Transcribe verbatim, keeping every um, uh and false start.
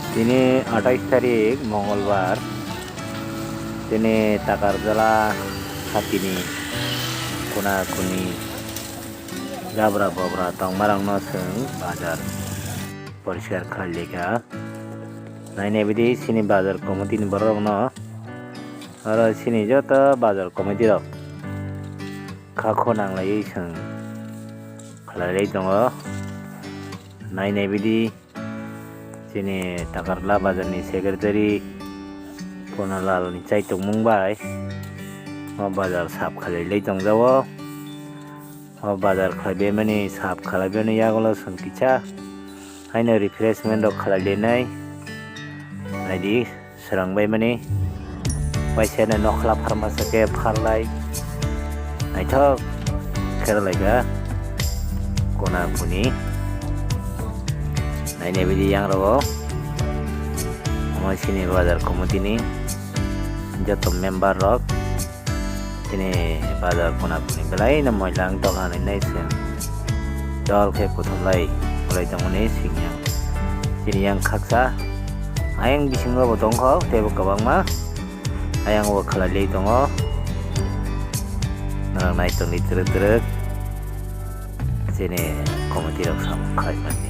Tini atais tarik Mongolbar, tini Takarjala hatini kuna kuni jabra bobra tongmarokno chwng bazar poriskar khlai laikha. Nainai bidi chini bazar committee ni borok rokno, oro chini joto bazar committee rok kha khunang laiwi chwng khlai lai tongo. Nainai bidi chini Takarjala bazar ni secretary Punalal ni chaitokmung bai o bazar sap khlai lai tongjago. O bazar khlai bemani sap khlai bemani yagulo chwng kisa haino refreshment rok khlai lenai. Naidi srang bai mani waisa no nokhla pharma sake pharlai naithok khe laika kona kuni. Nainai bidi yang rogo omo chini bazar committee ni joto member rok. Chini bazar kona kuni belai no moila wng tongkha hinwi nai se jol khe kuthumlai kwlai tongmani singya. Chini yang khaksa ayang bisingo bo tongkha teibo kwbangma ayang bo khlai lai tongo. Norok nai tongdi twrwk twrwk chini committee rok samung khlai mani.